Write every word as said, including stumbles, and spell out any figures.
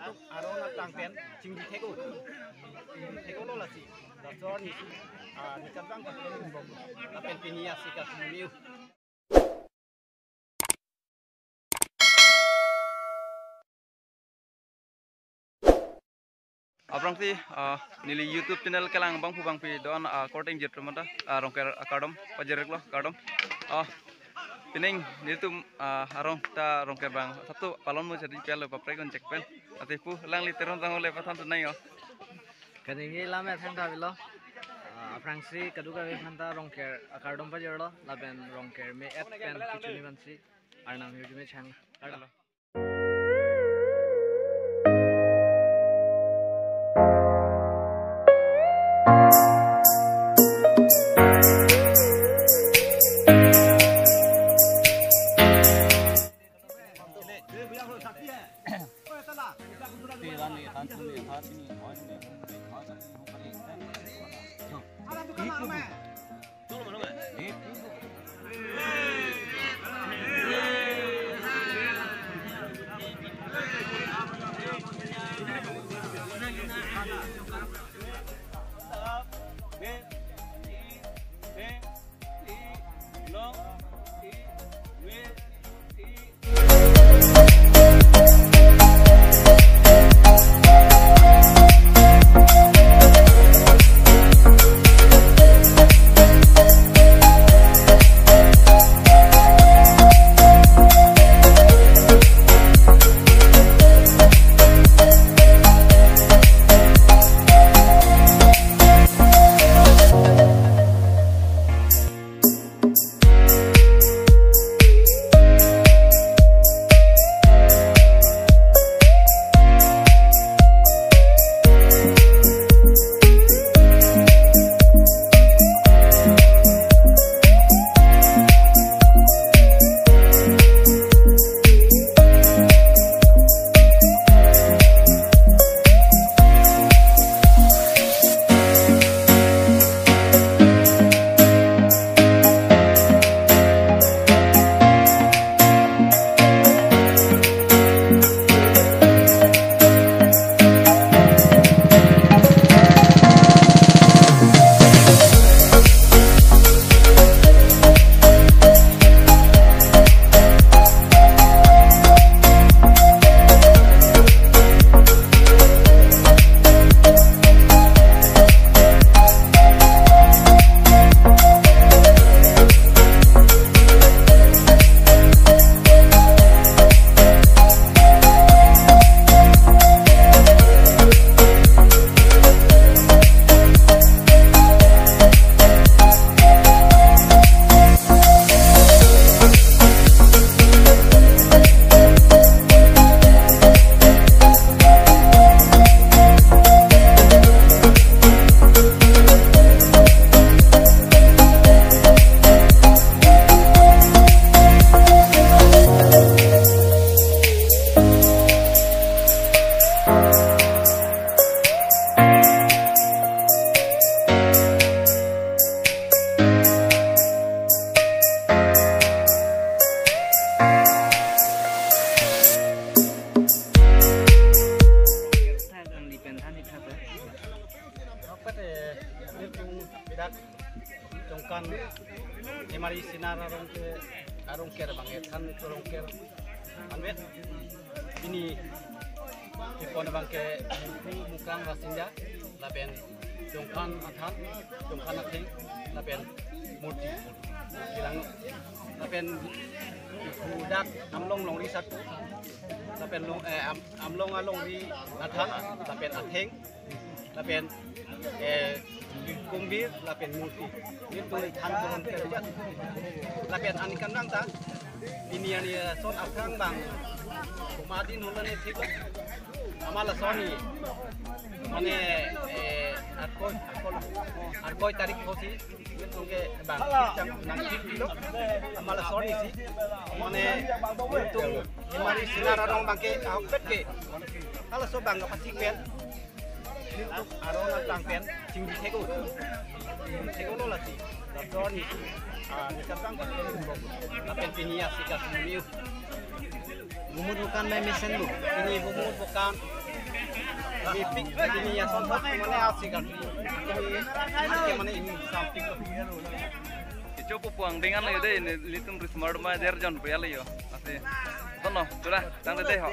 Aron atang pen chingri thek-o. Chingri thek-o lo lasi. Laso arni, ah, ningkan bang pakai ni bom. Lapen pini asi ka sumliu. Aphrangsi, ah, neli YouTube channel kelang abangphu abangpi do-an, ah, korte ingjir atum ta, ah, Rongker akardom pajir-iklo, kardom. Ah, pining nelitum, ah, arong ta Rongker abang asap tu palon mo jadi pialo paprek un chek pen. Ati pu alangli Teron Jangho le pathan tu nai-o. Kaningje lam ya thangta bilo. Ah, aphrangsi kadokave aphanta Rongker akardom pajirlo, lapen Rongker me-et pen kechini vansi Arnam hirjume chang. Kardom. Ahokpet, eh, nelitum dak Jongkan Hemari Sinar arong ke, arong ker abang, eh, than arong ker anvet. Pini ipon abang ke Mukhu Mukrang Rasinja, lapen Jongkan athan, Jongkan atheng, lapen murti. Bilang lapen Mukhu dak Amlong longri satu, lapen long, eh, Am-, Amlong alongri athan, lapen atheng, lapen, eh, kumbir, lapen murti. Nelitum than turun kerja. Lapen aningkan nang ta, pini arni lason aphrang abang, komadin holan ne thik lo. Amat lason arni, mane, eh, arkoi, arkoi, arkoi tarik kosi, nelitum ke abang, chang nang thik lo. Amat lason arni si, mane, nelitum Hemari Sinar arong abang ke, ahokpet ke. Halaso abang ke pachik pen. Nelitum aron atang pen chingri thek-o. Chingri thek-o lo lasi. Laso arni, ah, ningkan bang pakai ni bom. Lapen pini asi ka sumliu. Bumut bukan main mesen bu. Pini bumut bukan. Ini fix, ini ya, soal mane asik kan. Ini, ini mane ini samping. Kecho pu puang dengan lo yo dei, nelitum ri smart ma der jon pria lo yo. Asi. Tono, sudah, tang dei ho.